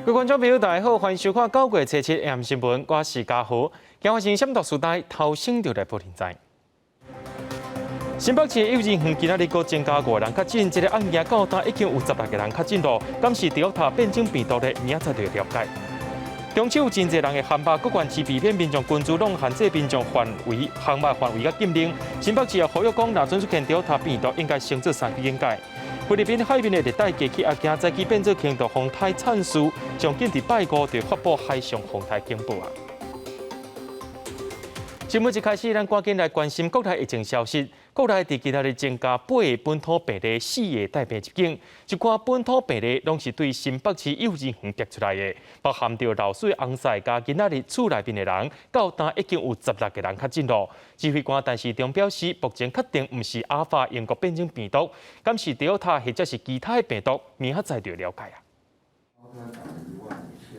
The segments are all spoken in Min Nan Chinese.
各位觀眾朋友，大家好，歡迎收看9月初7 AM 新聞，我是嘉豪。今發生什麼時代，頭先就來報您知。新北市幼稚園今仔日閣增加五個人確診，這个案件到今已經有16個人確診咯。敢是 Delta 變種病毒咧？明仔載就了解。中秋真濟人會喊肉，各縣市避免民眾群聚，攏限制民眾範圍、烘肉範圍佮禁令。新北市也呼籲講，若準出現 Delta 病毒，應該先做三級警戒。菲律賓海面的熱帶低氣壓今早起變做輕度風颱燦斯，上緊佇拜五就發布海上風颱警報啊！新聞一開始，咱趕緊來關心國內疫情消息。國內佇今仔日增加八个本土病例，四个帶病入境。這寡本土病例攏是對新北市幼稚園摘出來的，包含著老師翁婿佮囡仔佇厝內面的人，到今已經有16個人確診咯。指揮官陳時中表示，目前確定毋是阿爾法英國變種病毒，敢是 Delta 或者是其他的病毒，明仔載就了解啊。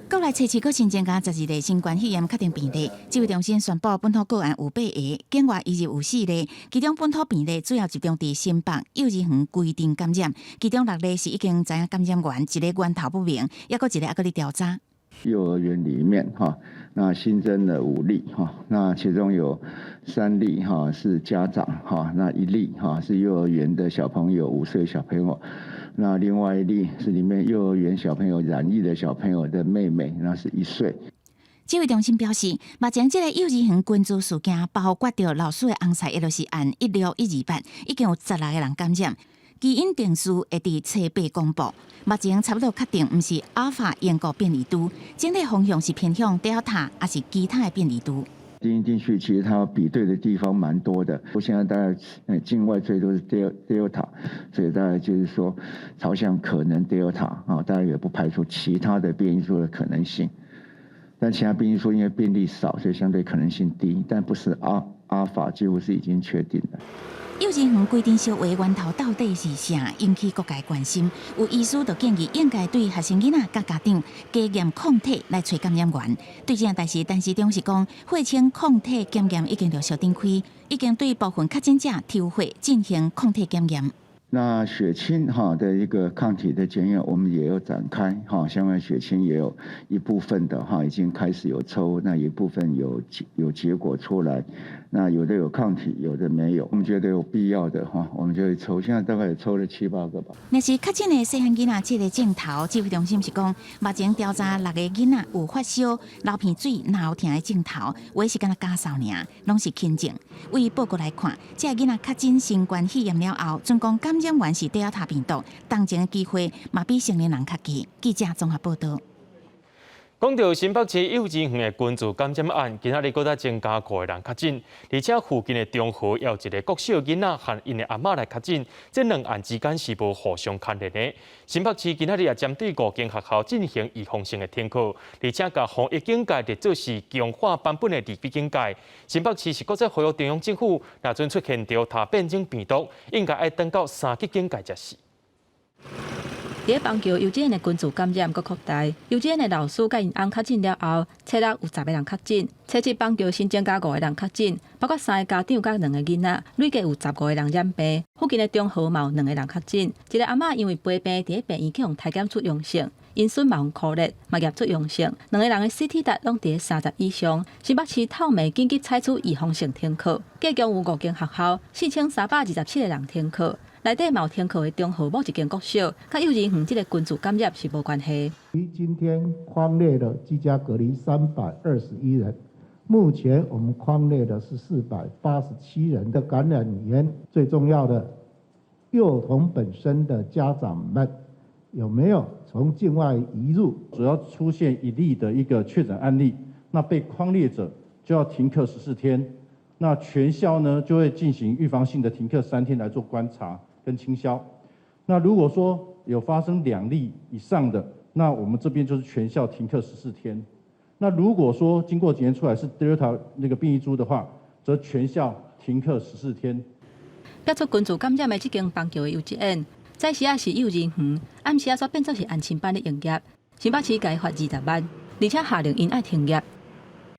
國內初七閣新增加12例新冠肺炎確定病例，指揮中心宣布本土個案有八个，境外移入有四例，其中本土病例主要集中佇新北幼稚園規陣感染，其中六例是已經知影感染源，一个源頭不明，抑閣一个猶閣咧調查。幼兒園裡面哈，那新增了五例哈，那其中有三例哈是家長哈，那一例哈是幼兒園的小朋友，5歲小朋友。那另外一例是裡面幼兒園小朋友染疫的小朋友的妹妹，那是1歲。指揮中心表示，目前這个幼稚園群聚事件，包括著老師的翁婿，也就是案16128，已經有16個人感染。基因定序會佇初八公布。目前差不多確定毋是阿爾法英國變異株，整體方向是偏向 Delta，抑是其他的變異株。基因定序其實它比對的地方蠻多的，我現在大概境外最多是 Delta，所以大概就是說朝向可能 Delta 啊，當然也不排除其他的變異株的可能性。但其他變異株因為病例少，所以相對可能性低，但不是阿爾法幾乎是已經確定的。幼稚園規陣相話源頭到底是啥，引起各界關心。有醫師就建議應該對學生囡仔佮家長加驗抗體來揣感染源。對這件代誌，陳時中是講，血清抗體檢驗已經陸續展開，已經對部分確診者抽血進行抗體檢驗。那血清哈的一個抗體的檢驗，我們也有展開哈，相關血清也有一部分的哈已經開始有抽，那一部分有結果出來，那有的有抗體，有的沒有，我們覺得有必要的哈，我們就會抽，現在大概也抽了七八個吧。若是確診的細漢囡仔，這个症頭，指揮中心是講，目前調查六个囡仔有發燒、流鼻水、咽喉疼的症頭，有的是干焦咳嗽爾，攏是輕症。對報告來看，這个囡仔確診新冠肺炎了後，準講感染源是 Delta 病毒，重症的機會嘛比成年人較低。記者綜合報道。講到新北市幼稚園的群聚感染案，今仔日閣再增加五個人確診，而且附近的中和也有一个國小囡仔和𪜶的阿嬤來確診，這兩案之間是無互相牽連的。新北市今仔日也針對五間學校進行預防性的停課，而且共防疫警戒列做是強化版本的二級警戒。新北市是閣再呼籲中央政府，若準出現 Delta 變種病毒，應該愛轉到三級警戒才是。佇咧板橋幼稚園的群聚感染閣擴大，幼稚園的老師佮𪜶翁確診了後，初六有10個人確診，初七板橋新增加五個人確診，包括三個家長佮兩个囡仔，累計有15個人染病。附近的中和嘛有兩個人確診，一个阿嬤因為陪病佇咧病院去予篩檢出陽性，𪜶孫嘛予箍熱，嘛驗出陽性，兩个人的 CT 值攏佇咧30以上。新北市透暝緊急採取預防性停課，計共有五間學校，4327個人停課。內底嘛有停課的中和某一間國小，佮幼兒園這个群聚感染是無關係。今天匡列了居家隔離321人，目前我們匡列的是487人的感染源。最重要的，幼童本身的家長們有沒有從境外移入？只要出現一例的一個確診案例，那被匡列者就要停課14天，那全校呢就會進行預防性的停課3天來做觀察跟清消。那如果說有發生兩例以上的，那我們這邊就是全校停課十四天。那如果說經過檢驗出來是 Delta 那個變異株的話，則全校停課十四天。爆出群聚感染的這間板橋的幼稚園，早時仔是幼兒園，暗時仔煞變做是安親班咧營業。新北市共伊罰20萬，而且下令𪜶愛停業。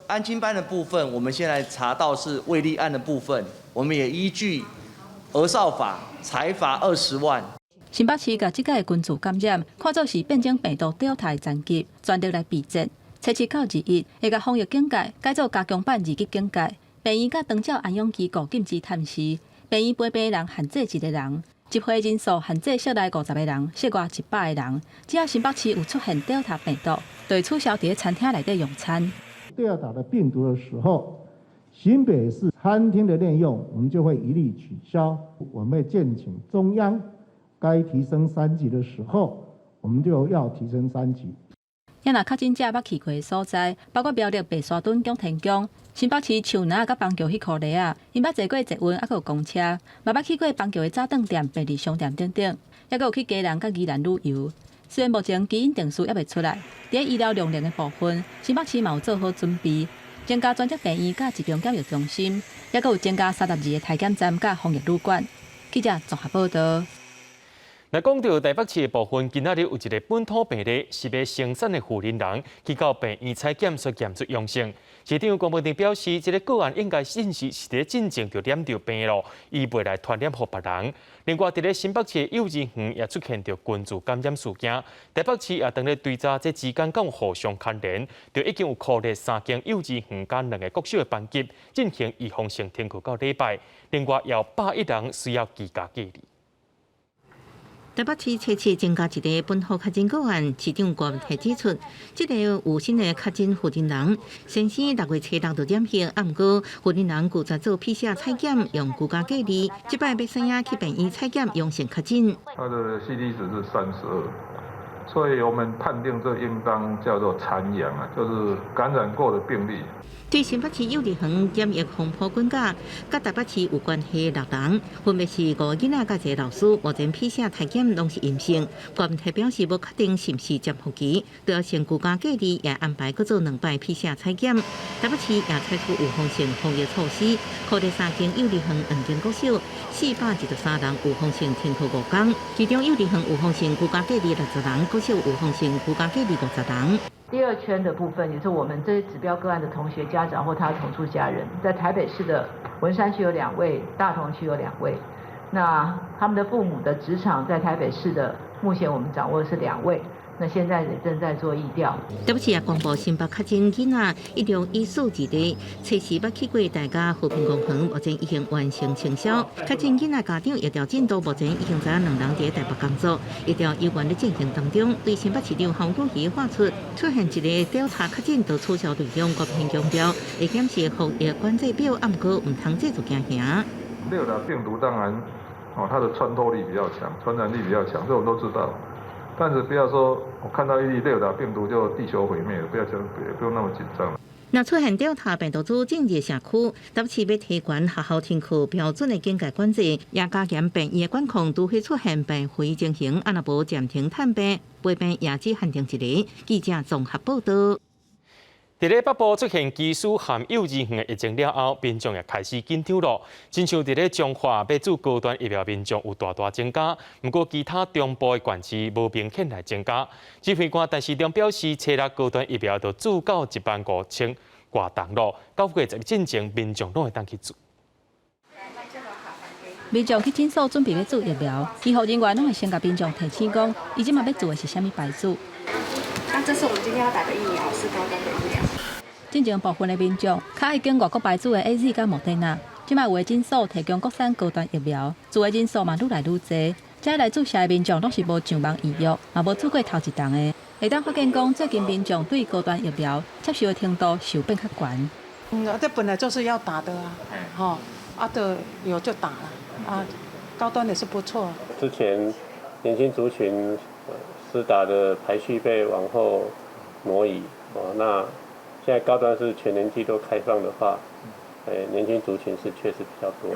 安親班的部分，我們現在查到是未立案的部分，我們也依據兒少法裁罰20萬。新北市共這擺的群聚感染看做是變種病毒 Delta 的殘疾，全力來備戰。初七到21，會共防疫警戒改做加強版二級警戒。病院佮長照安養機構禁止探視，病院陪病人限制一個人，集會人數限制室內50個人，室外100個人。只要新北市有出現 Delta 病毒，就會取消佇餐廳內底用餐。 Delta 的病毒的時候，新北市餐廳的內用，我們就會一律取消。我們會建請中央，該提升三級的時候，我們就要提升三級。也若確診者捌去過的所在，包括苗栗白沙屯蔣天宮、新北市樹林佮板橋彼箍犁仔，𪜶捌坐過捷運，猶閣有公車，嘛捌去過板橋的早頓店、便利商店等等，猶閣有去基隆佮宜蘭旅遊。雖然目前基因定序猶未出來，佇醫療量能的部分，新北市嘛有做好準備，增加專責病院佮疾病檢疫中心，猶閣有增加32個篩檢站佮防疫旅館。記者綜合報道。來講到台北市的部分，今仔日有一个本土病例，是佇生產的婦人人去到病院採檢，所檢出陽性。市長郭文定表示，這个個案應該證實是佇進前就染著病囉，伊袂來傳染予別人。另外，佇咧新北市的幼兒園也出現著群聚感染事件，台北市也當咧追查這之間敢有互相牽連，就已經有匡列三間幼兒園佮兩个國小的班級進行預防性停課到禮拜。另外，有101人需要居家隔離。台北市初七增加一个本土確診個案，市長郭文指出，這个有新的確診負責人，先生6月初六就染疫，毋過負責人拒絕做 PCR 採檢，用居家隔離，這擺欲生去病院採檢陽性確診。他的 CT 值是32，所以我們判定這應當叫做殘陽啊，就是感染過的病例。對新北市幼兒園檢疫風波滾價，佮台北市有關係六人，分別是五个囡仔佮一个老師，目前 PCR 篩檢攏是陰性。郭文體表示無確定是毋是潛伏期，都要先居家隔離，也安排閣做兩擺 PCR 採檢。台北市也採取預防性防疫措施，匡列三間幼兒園、兩間國小，423人預防性停課5天，其中幼兒園預防性居家隔離60人，國小預防性居家隔離50人。第二圈的部分，也是我們這些指標個案的同學家長或他同住家人，在台北市的文山區有兩位，大同區有兩位，那他們的父母的職場在台北市的，目前我們掌握的是兩位。那現在也正在做疫調。台北市也公布新北確診囡仔一共以數字的，測試捌去過大家和平公園，目前已經完成清消。確診囡仔家長疫調進度，目前已經知影兩人佇台北工作，疫調猶原咧進行當中。對新北市長侯友宜喊出，出現一个調查確診就取消內容，郭平強調會檢視防疫管制表，毋過毋通製造驚嚇。六的病毒當然，哦，它的穿透力比較強，傳染力比較強，這我們都知道。但是不要說我看到一例六打病毒就地球毀滅了，不要這樣，不用那麼緊張。若出現調查病毒株進入社區，台北市欲提懸學校停課標準的警戒管制，也加嚴病院的管控，除非出現病危情形，啊若無暫停探病，陪病也只限定一个。記者綜合報道。佇咧北部出現機師和幼兒園的疫情了後，民眾也開始緊張囉。親像佇咧彰化欲注高端疫苗民眾有大大增加，毋過其他中部的縣市無明顯來增加。指揮官陳時中表示，初六高端疫苗就注到1萬5千外筒囉，9月11進前，民眾攏會當去注。民眾去診所準備欲注疫苗，醫護人員攏會先共民眾提醒講，伊這馬欲注的是啥物牌子。那這是我們今天要打的疫苗，是高端的疫苗。進前部分的民眾較愛揀外國牌子的 AZ 佮莫德納，這擺有的診所提供國產高端疫苗，注的人數嘛愈來愈濟。這來注射的民眾攏是無上網預約，嘛無注過頭一筒的。會當發現講，最近民眾對高端疫苗接受的程度是有變較懸。嗯，這本來就是要打的啊，吼，啊，對，有就打了，啊，高端也是不錯。之前年輕族群施打的排序被往後挪移，哦，那現在高端是全年紀都開放的話，年輕族群是確實比較多。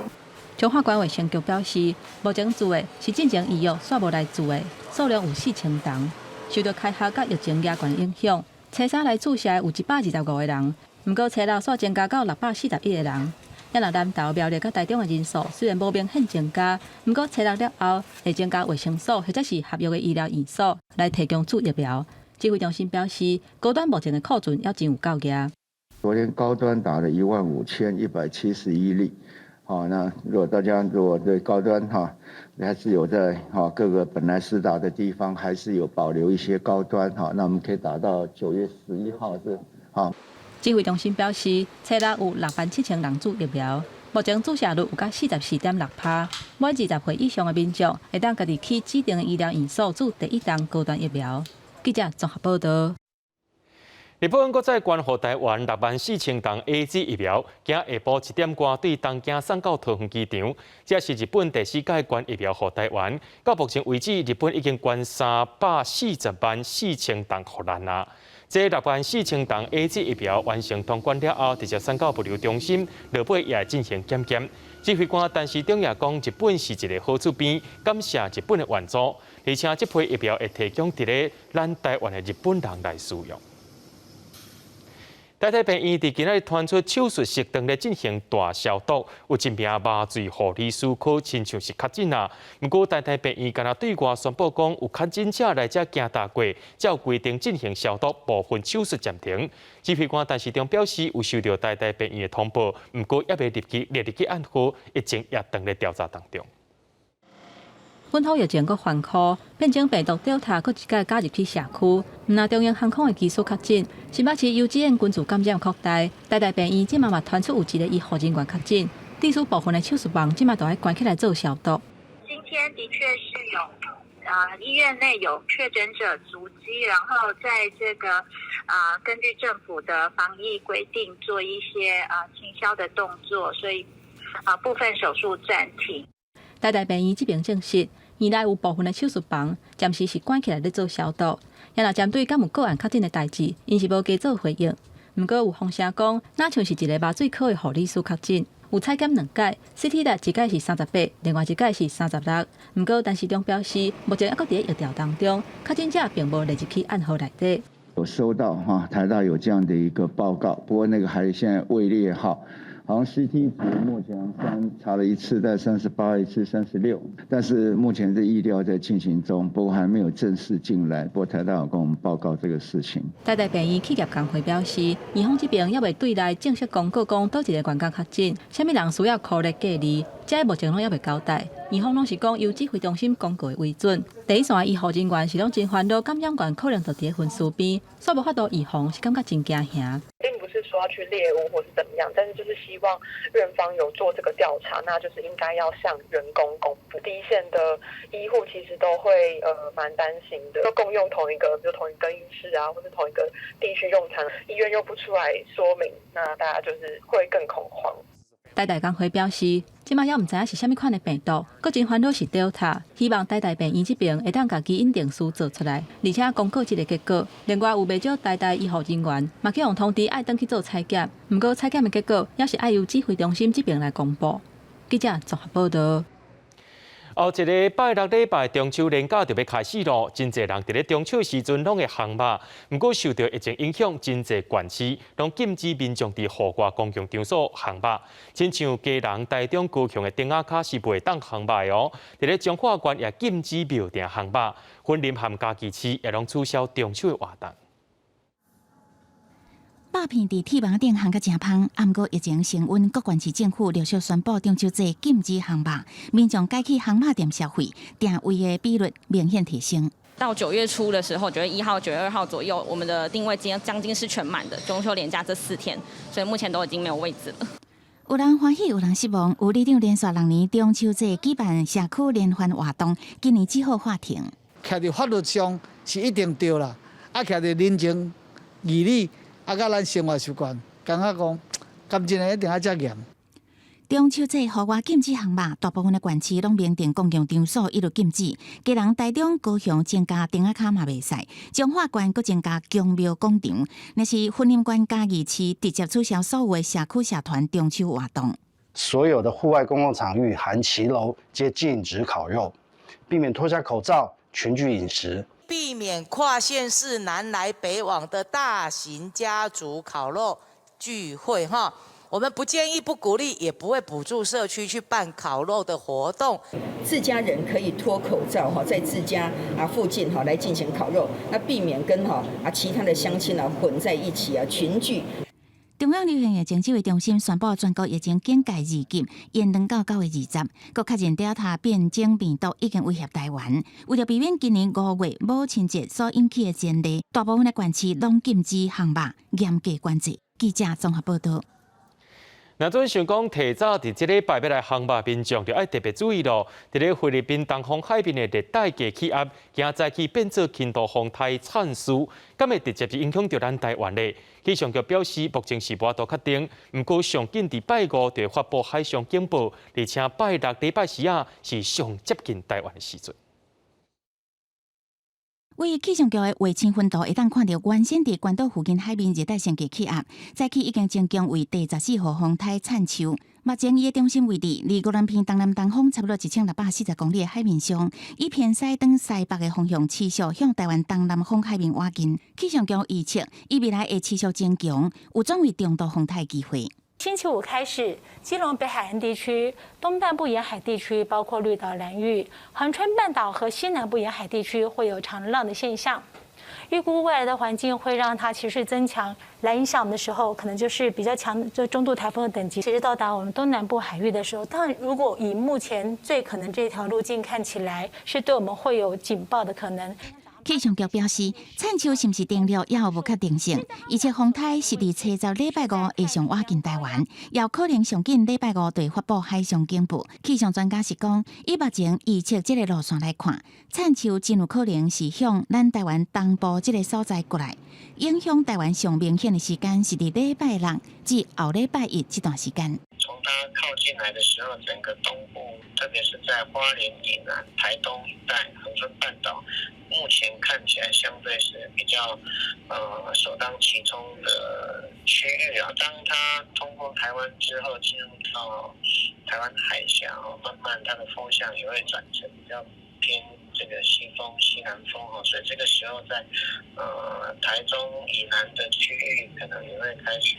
彰化縣衛生局表示，目前注的是進前預約煞無來注的，數量有4000筒。受著開學佮疫情嚴重影響，初三來注射的有125個人，毋過初六煞增加到641個人。也若南投、苗栗佮台中的人數雖然無明顯增加，毋過初六了後會增加衛生所或者是合約的醫療院所來提供注疫苗。指揮中心表示，高端目前的庫存猶真有夠額。昨天高端打了15,171例，好，那如果大家如果對高端哈，還是有在哈各個本來施打的地方，還是有保留一些高端哈，那我們可以打到9月11號是好。指揮中心表示，初六有6萬7千人注疫苗，目前注射率有到44.6%。滿20歲以上的民眾會當家己去指定的醫療院所注第一針高端疫苗。記者綜合報道。日本閣再捐予台灣6萬4千劑 AZ 疫苗，今下晡1點外對東京送到桃園機場。這是日本第四擺捐疫苗予台灣。到目前為止，日本已經捐340萬4千劑予咱啊。這6萬4千劑 AZ 疫苗完成通關了後，直接送到物流中心，落尾也會進行檢驗。指揮官陳時中也講，日本是一个好厝邊，感謝日本的援助，而且這批疫苗會提供佇咧咱台灣的日本人來使用。台大病院佇今仔日傳出手術室當咧進行大消毒，有一名麻醉護理師可親像是確診啊。毋過台大病院敢若對外宣布講，有確診者來遮檢查過，照規定進行消毒，部分手術暫停。指揮官陳時中表示，有收到台大病院的通報，毋過猶未入去列入去案號，疫情也當咧調查當中。本土疫情閣反覆，變種病毒 Delta 閣一擺加入去社區，毋但長榮航空的機師確診，新北市幼稚園群聚感染擴大，台大病院這馬嘛傳出有一个醫護人員確診，致使部分的手術房這馬都愛關起來做消毒。今天的確是有，醫院內有確診者足跡，然後在這個根據政府的防疫規定做一些清消的動作，所以部分手術暫停。台大病院這邊證實，院內有部分的手術房暫時是關起來咧做消毒。也若針對敢有個案確診的代誌，𪜶是無加做回應。毋過有風聲講，若像是一个麻醉科的護理師確診，有採檢兩擺，CT 值一擺是38，另外一擺是36。毋過陳時中表示，目前猶閣佇咧疫調當中，確診者並無列入去案號內底。有收到哈，台大有這樣的一個報告，不過那個還現在未列號。好像 CT 值目前三查了一次在38，一次36，但是目前這疫調在進行中，不過還沒有正式進來。不過台大有跟我們報告這個事情。台大病院企業工會表示，院方這邊猶未對內正式公告講佗一个員工確診，啥物人需要隔離隔離，這目前攏猶未交代。院方攏是講由指揮中心公告的為準。第一線的醫護人員是攏真煩惱，感染源可能就佇咧分屍邊，煞無法度預防，是感覺真驚嚇。並不是說要去獵巫或是怎麼樣，但是就是希望院方有做這個調查，那就是應該要向員工公布。第一線的醫護其實都會蠻擔心的，都共用同一個，比如同一個更衣室啊，或是同一個地區用餐，醫院又不出來說明，那大家就是會更恐慌。台大工會表示，這馬猶毋知影是啥物款的病毒，閣真煩惱是 Delta，希望台大病院這邊會當共基因定序做出來，而且公告這个結果。另外有袂少台大醫護人員嘛去予通知愛轉去做採檢，毋過採檢的結果也是愛由指揮中心這邊來公布。記者綜合報道。後一个拜六禮拜中秋連假就欲開始囉，真濟人佇咧中秋時陣攏會烘肉，毋過受著疫情影響，真濟縣市攏禁止民眾佇戶外公共場所烘肉。親像基隆、台中、高雄的竹仔跤是袂當烘肉的哦。佇咧彰化縣也禁止廟埕烘肉，雲林和嘉義市也攏取消中秋的活動。肉片佇鐵網頂烘甲誠芳，毋過疫情升溫，各縣市政府陸續宣布中秋節禁止烘肉，民眾改去烘肉店消費，訂位的比率明顯提升。到9月初的時候，9月1號、9月2號左右，我們的訂位將近是全滿的。中秋連假這4天，所以目前都已經沒有位置了。有人歡喜，有人失望。有里長連續6年中秋節舉辦社區聯歡活動，今年只好喊停。徛佇法律上是一定對啦，啊，徛佇人情義理。啊，佮咱生活習慣，感覺講，感情一定愛遮嚴。中秋節戶外禁止烘肉，大部分的縣市攏明定公共場所一律禁止。基隆、台中、高雄增加竹仔跤嘛袂使，彰化縣閣增加宮廟廣場，若是雲林縣嘉義市直接取消所有的社區社團中秋活動。所有的戶外公共場域含騎樓皆禁止烤肉，避免脫下口罩群聚飲食。避免跨縣市南來北往的大型家族烤肉聚會，哈，我們不建議、不鼓勵，也不會補助社區去辦烤肉的活動。自家人可以脫口罩，哈，在自家啊附近哈來進行烤肉，那避免跟哈啊其他的鄉親啊混在一起啊群聚。中央流行疫情指揮中心宣布全國疫情警戒二級延長到9月20，閣確認 Delta 變種病毒已經威脅臺灣。為著避免今年5月母親節所引起的先例，大部分的縣市攏禁止烘肉，嚴格管制。記者綜合報道。若準想講提早佇這禮拜欲來烘肉民眾就愛特別注意囉。佇咧菲律賓東方海面的熱帶低氣壓，今早起變做輕度風颱燦樹，敢會直接影響著咱臺灣咧？氣象局表示，目前是無法度確定。毋過上緊佇拜五就會發布海上警報，而且拜六禮拜四仔是上接近臺灣的時陣。位氣象局的衛星雲圖會當看著原先佇關島附近海面熱帶性低氣壓，早起已經增強為第14號風颱燦樹。目前伊的中心位置離宜蘭縣東南東方差不多1640公里的海面上，以偏西轉西北的方向持續向臺灣東南方海面倚近。氣象局預測，伊未來會持續增強，有轉為中度風颱機會。星期五開始，基隆北海岸地區、東半部沿海地區，包括綠島、蘭嶼、恆春半島和西南部沿海地區，會有長浪的現象。預估未來的環境會讓它持續增強，來影響我們的時候，可能就是比較強，就中度颱風的等級。其實到達我們東南部海域的時候，當然如果以目前最可能這條路徑看起來，是對我們會有警報的可能。氣象局表示，燦樹是毋是登陸猶無確定性，而且風颱是佇初十禮拜五會上倚近臺灣，也有可能上緊禮拜五就會發布海上警報。氣象專家是講，以目前預測這個路線來看，燦樹真有可能是向咱臺灣東部這個所在過來，影響臺灣上明顯的時間是佇禮拜六至後禮拜一這段時間。從它靠近來的時候，整個東部，特別是在花蓮以南、台東一帶、恆春半島，目前看起來相對是比較首當其衝的區域啊。當它通過台灣之後，進入到台灣海峽，慢慢它的風向也會轉成比較偏這個西風、西南風哦，所以這個時候在台中以南的區域，可能也會開始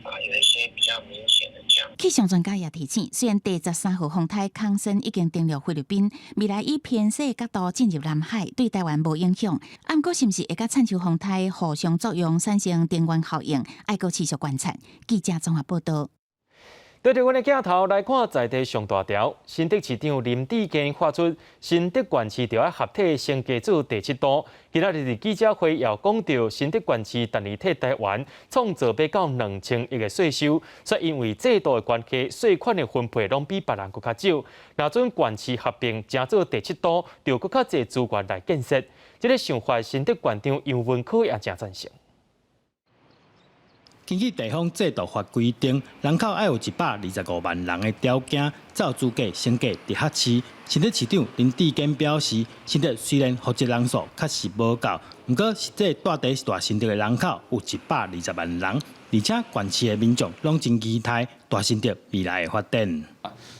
啊有一些比較明顯的降。氣象專家也提醒，雖然第13號風颱康森已經登陸菲律賓，未來以偏西角度進入南海，對臺灣無影響。毋過是毋是會佮燦樹風颱互相作用，產生頂懸效應，愛閣持續觀察。記者綜合報道。對著阮的鏡頭來看，在地上大條，新竹市長林智堅發出新竹縣市著愛合體升格做第七都。今仔日佇記者會也講著新竹縣市逐年替臺灣創造欲到2000億的稅收，卻因為制度的關係，稅款的分配攏比別人閣較少。若準縣市合併，成做第七都，就閣較濟資源來建設。這个想法，新竹縣長楊文科也誠贊成。根據地方制度法規定，人口愛有125萬人的條件，才有資格升格直轄市。新竹市長林智堅表示，新竹雖然戶籍人數確實無夠，毋過實際蹛佇大新竹的人口有120萬人，而且縣市的民眾攏真期待大新竹未來的發展。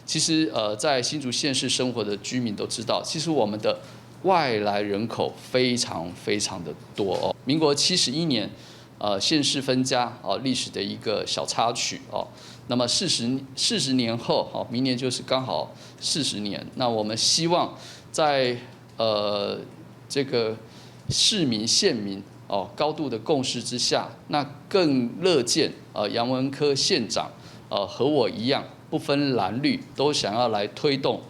其實，在新竹縣市生活的居民都知道，其實我們的外來人口非常非常的多哦。民國71年，縣市分家哦，歷史的一個小插曲哦。那麼40年後，哦，明年就是剛好四十年。那我們希望在這個市民縣民哦高度的共識之下，那更樂見楊文科縣長和我一樣，不分藍綠，都想要來推動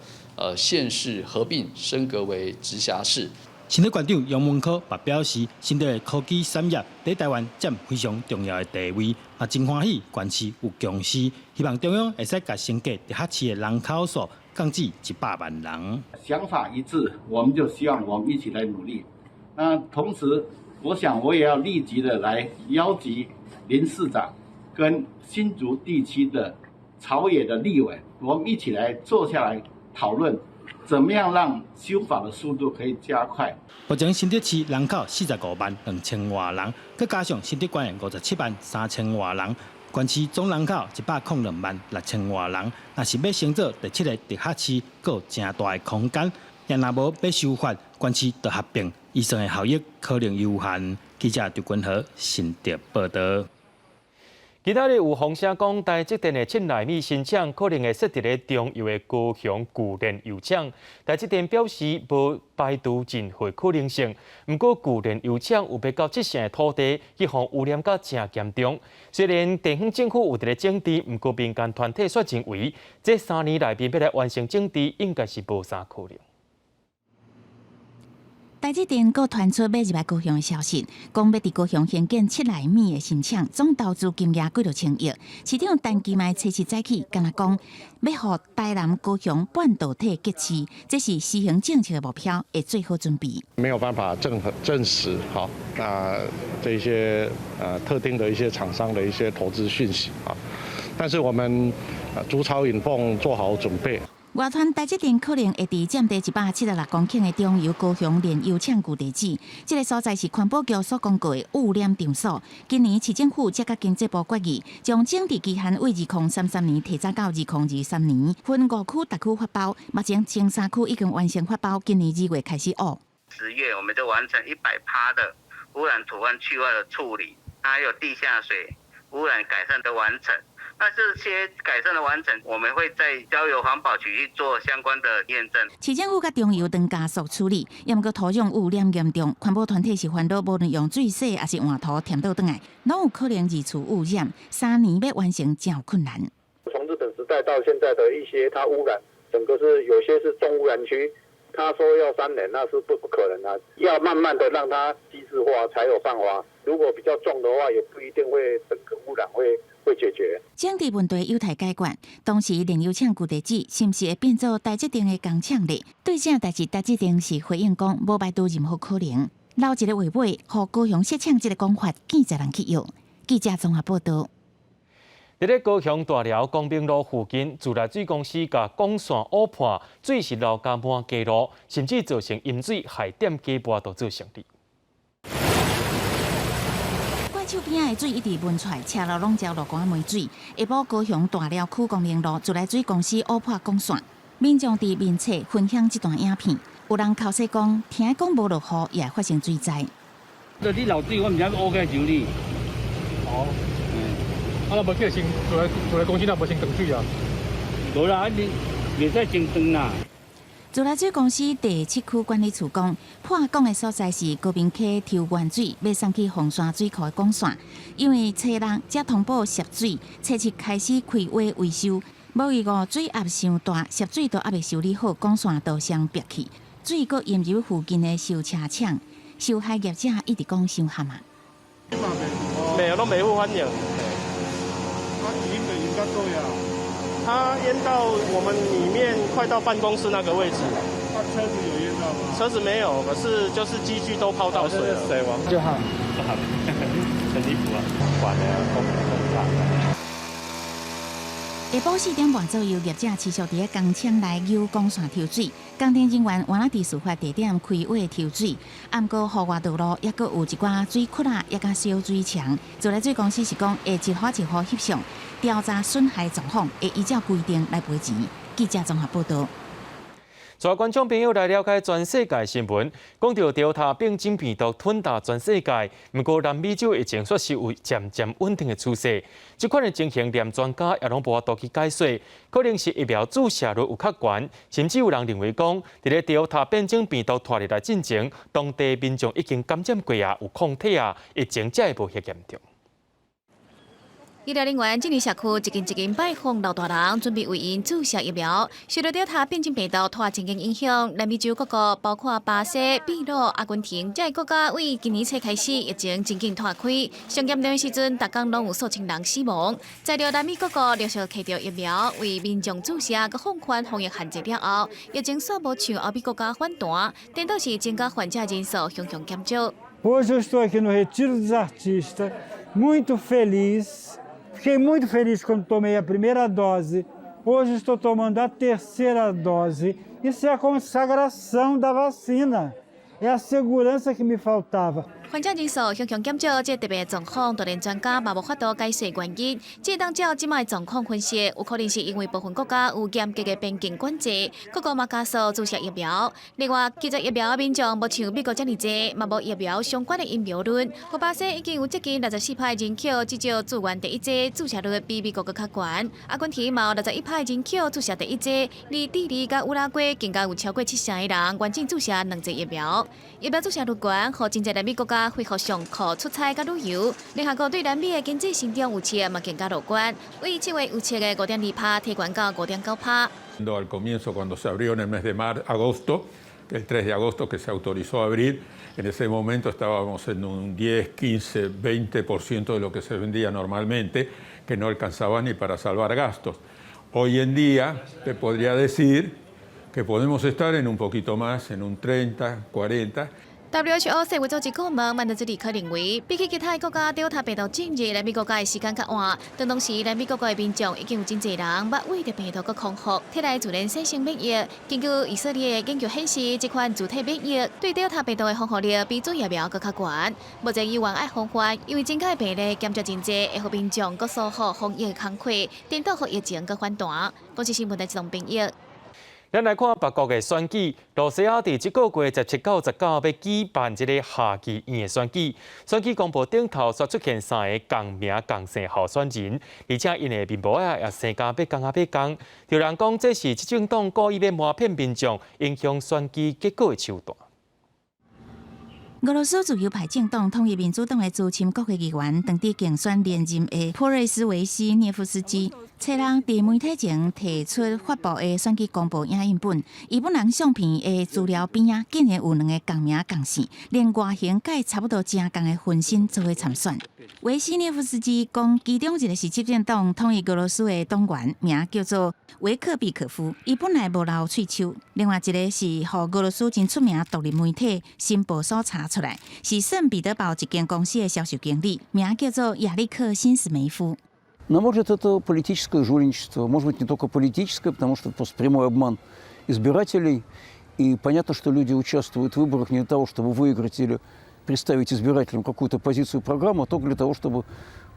縣市合併升格為直轄市。新竹縣長楊文科嘛表示，新竹的科技產業佇臺灣佔非常重要的地位，嘛真歡喜縣市有共識，希望中央會使共升格直轄市的人口數降至100萬人。想法一致，我們就希望我們一起來努力。那同時，我想我也要立即的來邀集林市長跟新竹地區的朝野的立委，我們一起來坐下來討論。怎麼樣讓修法的速度可以加快？目前新竹市人口45萬2千外人，閣加上新竹縣57萬3千外人，縣市總人口102萬6千外人。若是欲升做第七个直轄市，閣有誠大的空間。也若無欲修法，縣市就合併，預算的效益可能有限。記者劉君和新竹報道。今仔日有風聲講，台積電的7納米新廠可能會設佇咧中油的高雄舊煉油廠。台積電表示無排除任何可能性，毋過舊煉油廠有欲到七成的土地去予污染甲誠嚴重。雖然地方政府有佇咧整治，毋過民間團體卻認為，這3年內面欲來完成整治，應該是無啥可能。台積電閣傳出欲入來高雄的消息，講欲佇高雄興建7納米的新廠，總投資金額幾落千億。市長陳其邁初七早起，敢若講欲予台南高雄半導體激市，這是施行政策的目標，會做好準備。沒有辦法證實，好，那這些特定的一些廠商的一些投資訊息啊，但是我們築巢引鳳，做好準備。外傳台積電可能會佇佔地176公頃的中油高雄煉油廠舊地址，這个所在是環保局所公告的污染場所。今年市政府才佮經濟部決議，將整治期限為2033年提早到2023年，分五區逐區發包，目前前三區已經完成發包，今年2月開始挖。 10月我們就完成100%的污染土壤去化的處理，還有地下水污染改善的完成。那這些改善的完成，我們會再交由環保局去做相關的驗證。市政府佮中油當加速處理，毋過土壤污染嚴重，環保團體是煩惱，無論用水洗抑是換土填倒轉來，攏有可能二次污染。3年欲完成誠有困難。從日本時代到現在的一些，它污染整個是有些是重污染區，他說要3年，那是不可能啊，要慢慢的讓它機制化才有辦法。如果比較重的話，也不一定會整個污染會解決。整治問題有待解決，同時煉油廠舊地址是毋是會變做台積電的工廠呢？對這代誌，台積電是回應講無排除任何可能。留一个話尾，予高雄設廠這个講法，見在人去用。記者綜合報導。佇咧高雄大寮光明路附近，自來水公司共管線挖破，水是流甲滿街路，甚至造成飲水害店家跋都做生理。怪手邊仔的水一直噴出來，車路攏澆路光仔梅水。下晡高雄大寮區光明路自來水公司挖破管線，民眾佇面冊分享這段影片，有人哭訴講，聽講無落雨也會發生水災。你漏水，我毋知欲挖起來修理。哦。啊，若無去先自來公司若無先斷水啊？無啦，你袂使先斷啦。自來水公司第七區管理處講，破管的所在是高屏溪抽源水，欲送去鳳山水庫的管線。因為初六才通報涉水，初七開始開挖維修。無預估水壓傷大，涉水都猶未修理好，管線都先煏去，水閣淹入附近的修車廠，受害業者一直講傷譀啊。沒有，攏袂有反應。啊，淹就淹到佗位啊？它淹到我們裡面快到辦公室那個位置。那車子有淹到嗎？車子沒有，可是就是機具都泡到水了。就好，就好，很離譜啊！管的工廠。下晡4點半左右，業者持續佇咧工廠內扭管線抽水，工程人員原來佇事發地點開挖抽水，毋過戶外道路猶閣有一寡水窟仔，抑佮小水牆。自來水公司是講會一戶一戶翕相，調查損害狀況，會依照規定來賠錢。記者綜合報導。帶觀眾朋友來了解全世界新聞，講到 Delta 變種病毒吞噬全世界，毋過南美洲疫情卻是有漸漸穩定的趨勢。這款的情形，連專家也攏無法度去解說，可能是疫苗注射率有較懸，甚至有人認為講，佇咧 Delta 變種病毒拖入來進前，當地民眾已經感染過啊，有抗體啊，疫情才會無遐嚴重。醫療人員進入社區，一間一間拜訪老大人，準備為𪜶注射疫苗。受到 Delta 變種病毒拖前景影響，南美洲各國，包括巴西、秘魯、阿根廷，這个國家為今年初開始疫情真緊拖開，上嚴重的時陣，逐工攏有數千人死亡。在著南美各國陸續提著疫苗為民眾注射，閣放寬防疫限制了後，疫情煞無像歐美國家反彈，顛倒是增加患者人數雄雄減少。 Hoje eu estou aqui no Retiro dos Artistas, muito feliz. Fiquei muito feliz quando tomei a primeira dose. Hoje estou tomando a terceira dose. Isso é a consagração da vacina. É a segurança que me faltava. 發患者人數向向減少，這特別狀況，就連專家嘛無法度解釋原因。只會當照這擺狀況分析，有可能是因為部分國家有嚴格的邊境管制，各國嘛加速注射疫苗。另外，拒絕疫苗的民眾無像美國遮爾濟，嘛無疫苗相關的陰謀論。巴西已經有接近64%人口至少自願第一劑注射率比美國閣較懸。阿根廷嘛有61%人口注射第一劑，而智利佮烏拉圭更加有超過七成的人完整注射兩劑疫苗。疫苗注射率懸，予真濟南美國家恢復上課、出差佮旅遊。聯合國對南美的經濟成長預測嘛更加樂觀，為7月預測的5.2%提懸到5.9%。 Al comienzo, cuando se abrió en el mes de agosto, el 3 de agosto que se autorizó a abrir, en ese momento estábamos en un 10, 15, 20% de lo que se vendía normalmente, que no alcanzaba ni para salvar gastos. Hoy en día te podría decir que podemos estar en un poquito más, en un 30, 40. WHO 世衛組織顧問曼德茲里克認為，比起其他國家，德爾塔病毒進入南美國家的時間較晚。當當時南美各國的民眾已經有真濟人捌對著病毒閣康復，體內自然產生免疫。根據以色列的研究顯示，這款自體免疫對德爾塔病毒的防護力比主疫苗閣較懸。目前猶原愛防範，因為增加的病例減少真濟，會予民眾閣疏忽防疫工課，顛倒予疫情閣反彈。公視新聞台自動編譯。咱來看別國的選舉，羅西亞佇這個月17到19欲舉辦這个下議院的選舉。選舉公報頂頭煞出現三个仝名仝姓候選人，而且𪜶的面簿仔也生共欲仝仔欲仝。有人講這是執政黨故意欲瞞騙民眾，影響選舉結果的手段。俄羅斯自由派政黨統一民主黨的資深國會議員，當佇競選連任的普瑞斯維斯涅夫斯基，初六佇媒體前提出發布的選舉公報影印本，伊本人相片的資料邊仔，竟然有兩个仝名仝姓，連外形佮差不多誠仝的分身做伙參選。維斯涅夫斯基講，其中一个是執政黨統一俄羅斯的黨員，名叫做維克比可夫，伊本來無留喙鬚。另外一个是予俄羅斯真出名獨立媒體《新報》所查出來，是聖彼得堡一間公司的銷售經理，名叫做亞歷克辛斯梅夫。 Но может, это политическое жульничество, может быть, не только политическое, потому что это просто прямой обман избирателей. И понятно, что люди участвуют в выборах не для того, чтобы выиграть или представить избирателям какую-то позицию, программу, а только для того, чтобы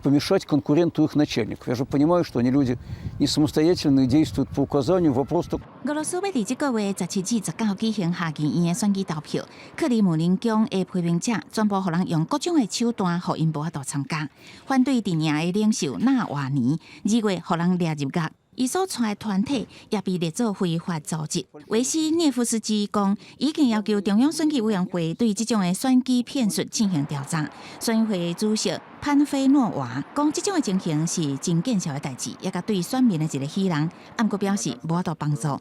помешать конкуренту их начальников. Я же понимаю, что они люди не самостоятельные, действуют по указанию. Вопрос только. 俄羅斯欲佇這個月17至19舉行下議院的選舉投票，克里姆林宮的批評者全部予人用各種的手段，予𪜶無法度參加。反對陣營的領袖納瓦尼2月予人掠入獄，伊所帶的團體也被列做非法組織。維斯涅夫斯基講，已經要求中央選舉委員會對這種的選舉騙術進行調查。選委會主席潘菲諾娃講，這種的情形是真見笑的代誌，也佮對選民的一个欺人。毋過表示無法度幫助。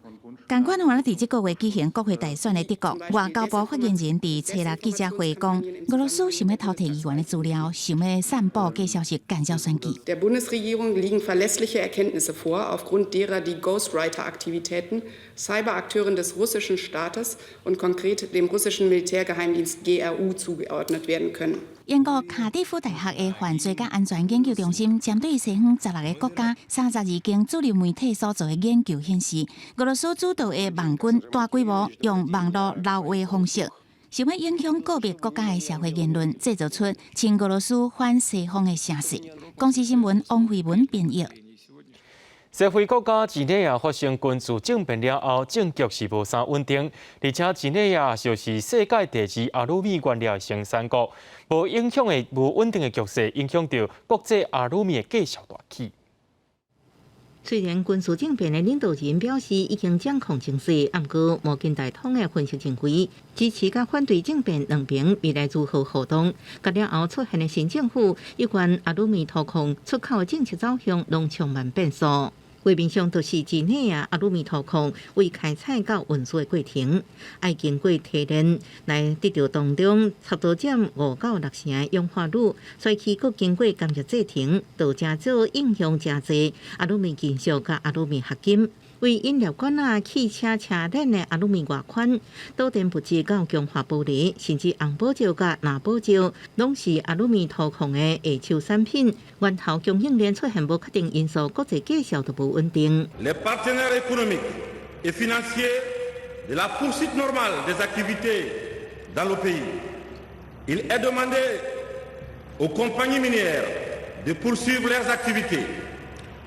仝款，原來佇這個月舉行國會大選的德國外交部發言人佇初六記者會講，俄羅斯想欲偷提議員的資料，想欲散布假消息，干擾選舉。 Der Bundesregierung liegen verlässliche Erkenntnisse vor, aufgrund derer die Ghostwriter-Aktivitäten Cyberakteuren des russischen Staates und konkret dem russischen Militärgeheimdienst GRU zugeordnet werden können. 英國卡迪夫大學的犯罪佮安全研究中心針對西方16个國家32間主流媒體所做的研究顯示，俄羅斯主導的網軍大規模用網路留話方式，想欲影響個別國家的社會言論，製造出親俄羅斯反西方的聲勢。公視新聞王慧文編譯。西非國家幾內亞發生軍事政變了後，政局是無啥穩定，而且幾內亞就是世界第二阿魯米原料的生產國，無影響的無穩定的局勢，影響著國際阿魯米的價數大起。雖然軍事政變的領導人表示已經掌控情勢，毋過摩根大通的分析認為，支持佮反對政變兩邊未來如何互動，佮了後出現的新政府，有關阿魯米銅礦出口的政策走向，攏充滿變數。畫面上就是幾內亞阿魯米銅礦為開採到運輸的過程，愛經過提煉來得著當中差不多佔5到6成的氧化鋁，所以閣經過加熱製程，就成做應用誠濟阿魯米金屬佮阿魯米合金，為飲料罐仔、汽車車輪的阿魯米外圈、導電物質到強化玻璃，甚至紅寶石佮藍寶石，攏是阿魯米銅礦的下手產品。源頭供應鏈出現無確定因素，國際價數就無穩定。 Les partenaires économiques et financiers de la poursuite normale des activités dans le pays. Il est demandé aux compagnies minières de poursuivre leurs activités.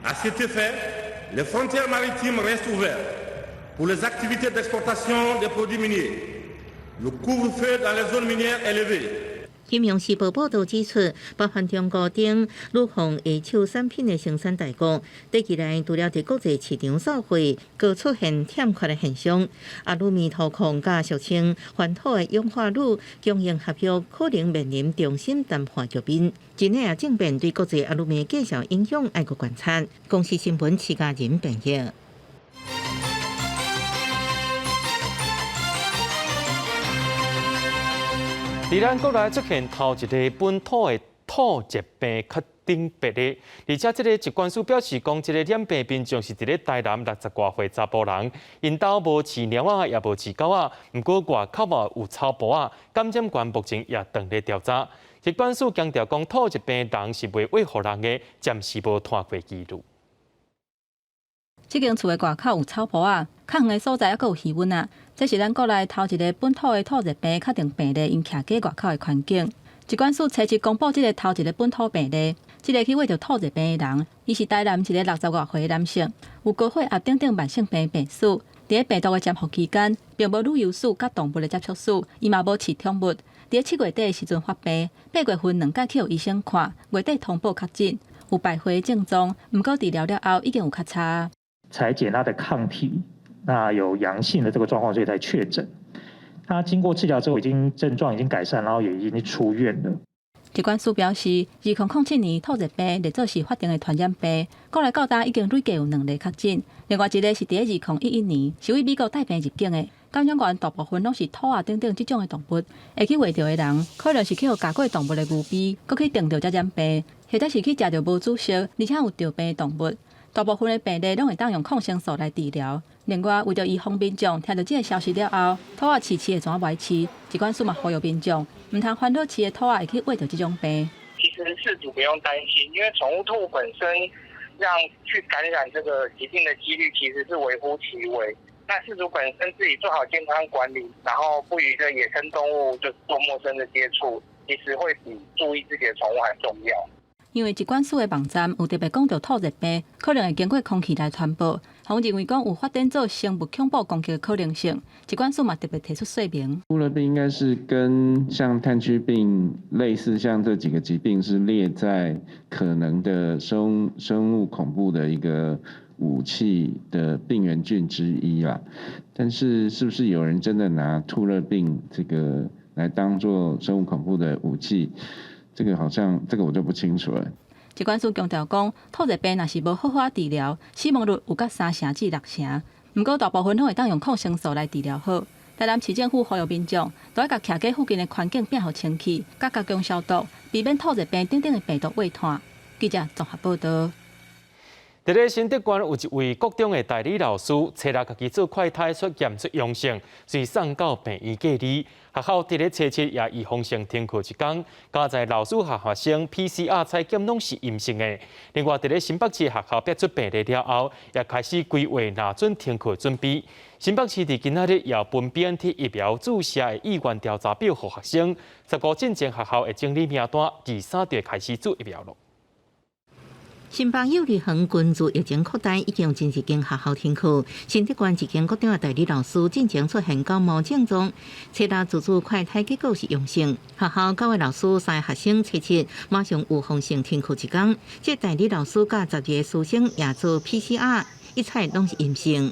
À cet effet, les frontières maritimes restent ouvertes pour les activités d'exportation des produits miniers. Le couvre-feu dans les zones minières est levé. 金融時報報導指出，包含中國等鋁礦下手產品的生產大國，短期內除了佇國際市場掃貨，閣出現欠缺的現象。阿魯米土礦佮俗稱礬土的氧化鋁供應合約可能面臨重新談判局面。真的啊，政變對國際阿魯米價數影響愛閣觀察。公視新聞徐家仁編譯。佇咱國內出現頭一个本土的兔熱病確診病例，而且這个疾管署表示講，這个染病民眾是佇咧台南60外歲查埔人，𪜶兜無飼貓仔，也無飼狗仔，毋過外口嘛有草埔仔，感染源目前也當咧調查。疾管署強調講，兔熱病人是袂餵予人的，暫時無傳過記錄。這間厝的外口有草埔仔，較遠的所在猶閣有魚塭仔。這是咱國內頭一个本土的兔熱病確定病例，𪜶徛家外口的環境。疾管署初七公布這个頭一个本土病例，這个去餵著兔熱病的人，伊是台南一个60外歲的男性，有高血壓等等慢性病病史。佇咧病毒的潛伏期間，並無旅遊史佮動物的接觸史，伊嘛無飼寵物。佇咧7月底的時陣發病，8月份兩擺去予醫生看，月底通報確診，有敗血的症狀，毋過治療了後已經有較差。採檢他的抗體，那有陽性的這個狀況，所以才確診。他經過治療之後，已經症狀已經改善，然後也已經出院了。疾管署表示，2007年兔熱病列做是法定的傳染病，過來到今已經累計有2例確診，另外一个是佇咧2011年，是對美國帶病入境的。感染源大部分攏是兔仔等等這種的動物，會去餵著的人，可能是去予咬過動物的牛鼻，閣去叮著才染病，或者是去食著無煮熟而且有著病的動物。大部分的病例攏會當用抗生素來治療。另外，為著預防民眾聽著這个消息了後，兔仔飼飼會怎歪飼？疾管署嘛呼籲民眾，毋通煩惱飼的兔仔會去餵著這種病。其實飼主不用擔心，因為寵物兔本身讓去感染這個疾病的幾率其實是微乎其微。那飼主本身自己做好健康管理，然後不與這野生動物就做陌生的接觸，其實會比注意自己的寵物還重要。因為疾管署的網站有特別講著兔熱病可能會經過空氣來傳播，予認為講有發展做生物恐怖攻擊的可能性。疾管署嘛特別提出說明。兔熱病應該是跟像炭疽病類似，像這幾個疾病是列在可能的生物恐怖的一個武器的病原菌之一啦。但是，是不是有人真的拿兔熱病這個來當做生物恐怖的武器？這個好像，這個我就不清楚了。疾管署強調講，兔熱病若是無好好治療，死亡率有到3成至6成。毋過大部分攏會當用抗生素來治療好。台南市政府呼籲民眾，都愛共徛家附近的環境摒予清氣，佮加強消毒，避免兔熱病等等的病毒餵傳。記者綜合報導。佇咧新竹縣有一位國中的代理老師，初六家己做快篩出驗出陽性，隨送到病院隔離。學校佇咧初七也預防性停課一工，佳哉老師和學生 PCR 採檢攏是陰性的。另外，佇咧新北市學校爆出病例了後，也開始規劃若準停課準備。新北市佇今仔日也分 BNT 疫苗注射的意願調查表予學生。15進前學校會整理名單，23就開始注疫苗囉。新北幼兒園根據疫情擴大，已經有真濟間學校停課。新竹縣一間國中的代理老師進前出現感冒症狀，初六自主快篩結果是陽性。學校9個老師、3個學生初七馬上預防性停課一工。這代理老師佮12个師生也做 PCR，一切攏是陰性。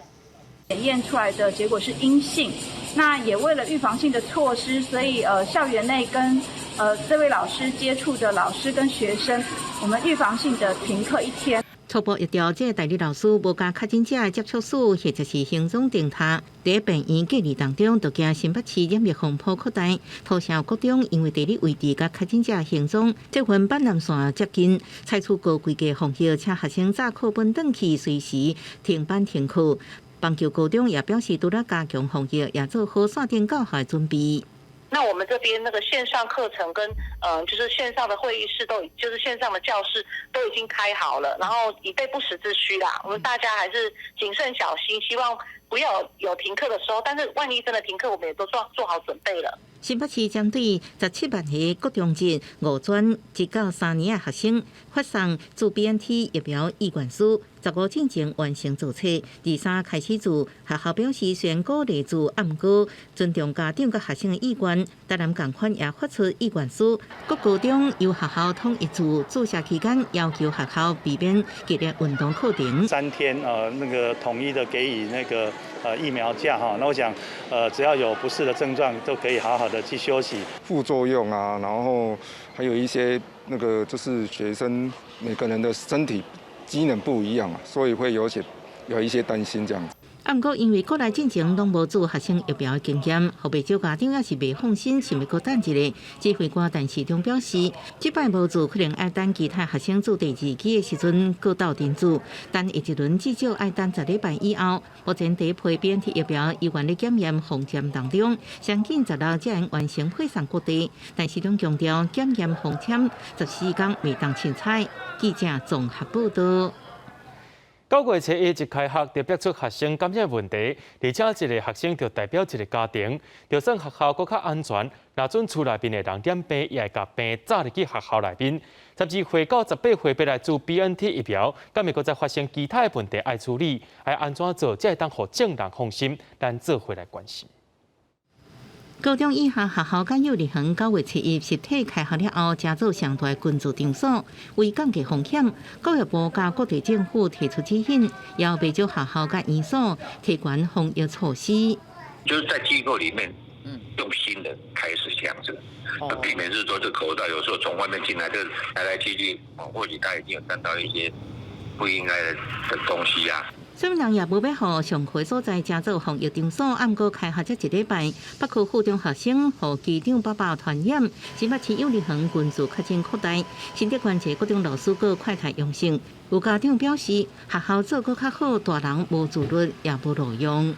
檢驗出來的結果是陰性。那也為了預防性的措施，所以校園內跟這位老師接觸的老師跟學生，我們預防性的停課一天。初步疫調，這个代理老師無佮確診者的接觸史，或者是行蹤定態，佇病院隔離當中，就驚新北市染疫風波擴大。土城國中因為地理位置佮確診者行蹤這份板南線接近，採取高規格防疫，請學生紮課本轉去，隨時停班停課。板橋高中也表示，除了加強防疫，也做好線頂教學準備。那我們這邊那個線上課程跟就是線上的會議室都，就是線上的教室都已經開好了，然後以備不時之需啦。我們大家還是謹慎小心，希望不要有停課的時候，但是萬一真的停課，我們也都做好準備了。新北市針對17萬个國中職五專一到三年的學生發送注 BNT 疫苗意願書，15進前完成做冊，23開始注。學校表示雖然鼓勵注，毋過尊重家長佮學生的意願。台南仝款也發出意願書，各高中由學校統一注，注射期間要求學校避免劇烈運動課程。 3天那個統一的給予那個疫苗假哈，那我想只要有不適的症狀，都可以好好的去休息。副作用啊，然後還有一些那個就是學生每個人的身體機能不一樣啊，所以會有一些擔心這樣子。啊，毋過因為國內進前攏無注學生疫苗的經驗，予袂少家長也是袂放心，想欲閣等一下。指揮官陳時中表示，這擺無注可能愛等其他學生注第二劑的時陣閣鬥陣注，等下一輪至少愛等10禮拜以後。目前第一批 BNT 疫苗猶原咧檢驗封籤當中，上緊16才會完成配送各地。陳時中強調，檢驗封籤14工袂當凊彩。記者綜合報道。 9月初一一開學，就爆出學生感染問題，而且一个學生就代表一个家庭，就算學校閣較安全，若準厝內面的人染病，也會共病載入去學校內面。12歲到18歲欲來注 BNT 疫苗，敢會閣再發生其他的問題愛處理，愛按怎做，才會當予眾人放心？咱做伙來關心。高中以下學校佮幼兒園9月初一實體開學了後，成做上大群聚場所，為降低風險，教育部佮各地政府提出指引，要袂少學校佮院所提懸防疫措施。就是在機構裡面，用心的開始這樣子，避免是說這口罩有時候從外面進來，就來來去去，或許他已經有沾到一些不應該的東西啊。雖然也無欲予上課所在成做防疫場所，毋過開學才一禮拜，北區附中學生予家長爸爸傳染，新北市幼兒園群聚確診擴大，新竹縣一個國中老師閣快篩陽性，有家長表示，學校做閣較好，大人無自律也無路用。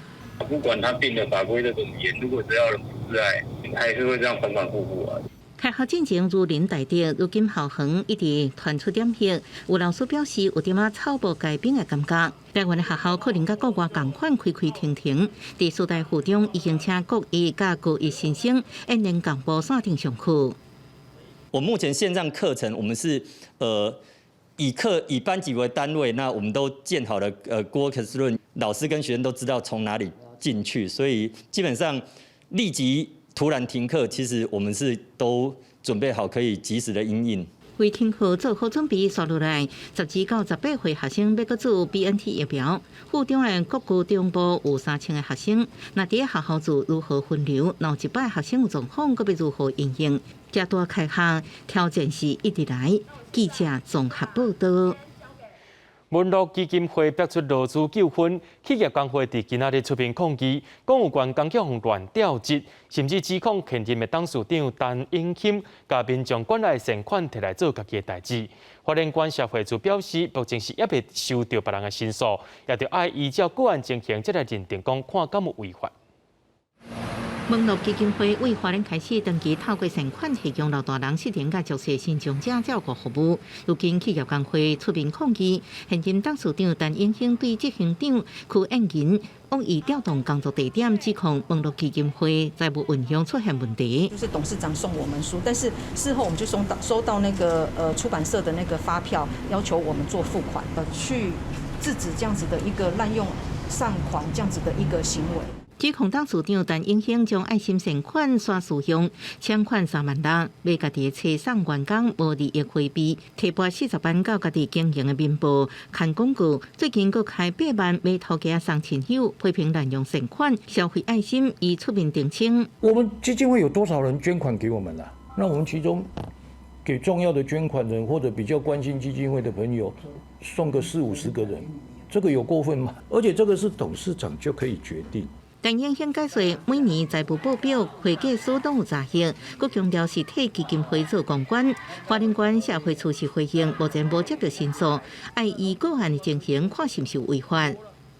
不管他定的法規的怎麼嚴，如果只要人不自愛，還是會這樣反反复复啊。開學進前如臨大敵，如今校園一直傳出點血，有老師表示有點仔草木皆兵的感覺。台灣的學校可能佮國外仝款開開停停，佇師大附中已經請國一佮高一新生按年共步線頂上課。我目前線上課程，我們是以班級為單位，那我們都建好了Google Classroom，老師跟學生都知道從哪裡進去，所以基本上立即突然停課，其實我們是都準備好可以及時的因應。為停課做好準備，紲落來12到18歲學生欲閣注 BNT 疫苗。附中的國高中部有3000個學生，若佇學校做如何分流？若一擺學生有狀況，閣欲如何因應？遮大開學挑戰是一直來。記者綜合報道。門諾基金會爆出勞資糾紛，企業工會佇今仔日出面抗議，講有關工予人亂調職，甚至指控現任的董事長陳永興，共民眾捐來善款提來做家己的代誌。花蓮縣社會處表示，目前是猶未收著別人的申訴，也著愛依照個案情形，才來認定講看敢有違法。門諾基金會為花蓮開始長期透過善款提供老大人失能佮弱勢身障者照顧服務。如今企業工會出面抗議，現任董事長陳永興對執行長柯燕銀惡意調動工作地點，指控門諾基金會財務運用出現問題。就是董事長送我們書，但是事後我們就收到那個出版社的那個發票，要求我們做付款，去制止這樣子的一個濫用善款這樣子的一個行為。指控董事長陳永興將愛心善款徙私用，欠款3萬6，買家己的車送員工無利益回避，提撥40萬到家己經營的面部看廣告，最近閣開8萬買塗雞仔送親友，批評濫用善款消費愛心，伊出面澄清。我們基金會有多少人捐款給我們啊？那我們其中給重要的捐款人或者比較關心基金會的朋友，送個四五十個人，這個有過分嗎？而且這個是董事長就可以決定。陳永興解釋，每年財務報表、會計師攏有查核，閣強調是替基金會做公關。花蓮縣社會處是回應，目前無接到申訴，愛依個案的情形看是毋是違法。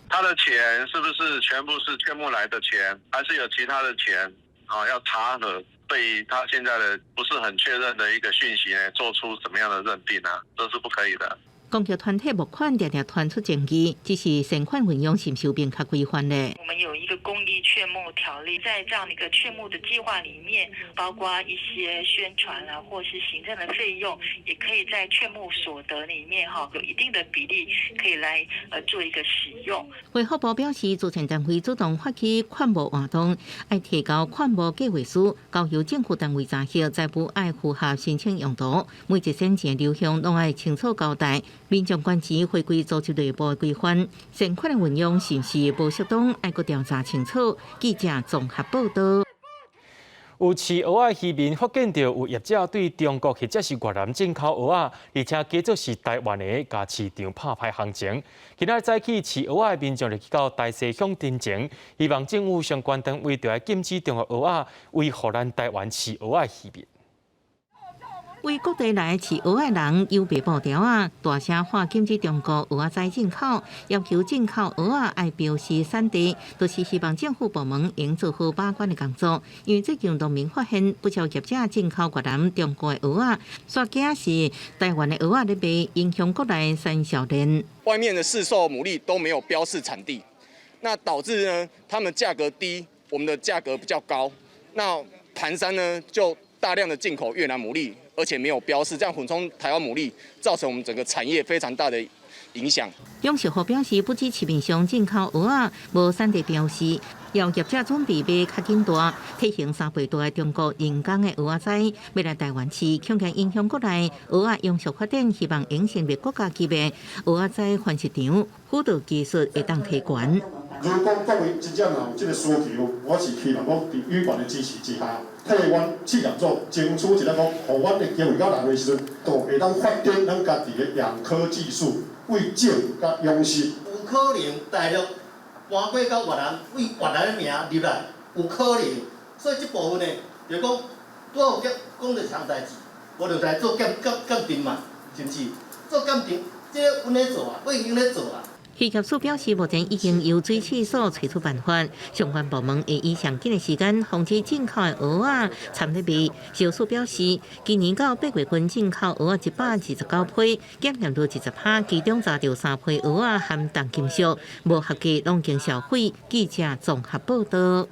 他的錢是不是全部是捐募來的錢，還是有其他的錢？啊，要查核，對他現在的不是很確認的一個訊息呢，做出怎麼樣的認定啊？這是不可以的。公益團體募款定定傳出爭議，只是善款運用是毋是有明確規範咧？我們有一個公益勸募條例，在這樣的一個勸募的計劃裡面，包括一些宣傳啊，或是行政的費用，也可以在勸募所得裡面哈，有一定的比例可以來做一個使用。衛福部表示，慈善單位主動發起勸募活動，愛提交勸募計劃書，交由政府單位查核，財務愛符合申請用途，每一仙錢流向攏愛清楚交代。民眾捐錢回歸組織內部的規範，善款的運用是毋是無適當，愛閣調查清楚。記者綜合報道。有飼蚵仔漁民發現著有業者對中國或者是越南進口蚵仔，而且假做是台灣的，共市場拍歹行情。今仔早起飼蚵仔的民眾就去到大溪鄉陳情，希望政府相關單位著愛禁止中國蚵仔，維護咱台灣飼蚵仔漁民。為各地來飼蚵仔人有白布條仔，大聲喊禁止中國蚵仔仔進口，要求進口蚵仔愛標示產地，就是希望政府部門應做好把關的工作。因為最近農民發現不少業者進口越南、中國的蚵仔，煞驚是台灣的蚵仔咧賣，影響國內產銷鏈。外面的市售牡蠣都沒有標示產地，那導致呢，他們價格低，我們的價格比較高。那盤商呢就大量的進口越南牡蠣。而且沒有標示，這樣混充台灣牡蠣，造成我們整個產業非常大的影響。養殖戶表示，不止市面上進口蚵仔無產地標示，要業者準備買較緊大、體型3倍大的中國人工的蚵仔仔，欲來台灣飼，恐驚影響國內蚵仔養殖發展。希望應成立國家級的蚵仔仔繁殖場，輔導技術會當提懸。如果各位真正有這個需求，我是希望講佇委員的支持之下，替阮試驗組爭取一下講，予阮的機會到來的時陣，就會當發展咱家己的養蚵技術，為種佮養殖。有可能大陸搬過到越南，為越南的名入來，有可能。所以這部分呢，就講拄好有講著一項代誌，無就來做鑑鑑鑑定嘛，是毋是？做鑑定，這個阮咧做啊，我已經咧做啊。漁業署表示，目前已經由水試所揣出辦法，相關部門會以上緊的時間防止進口的蚵仔摻咧賣。漁署表示，今年到8月份進口蚵仔129批，檢驗到20%，其中查著三批蚵仔含重金屬，無合格攏經銷毀。記者綜合報道。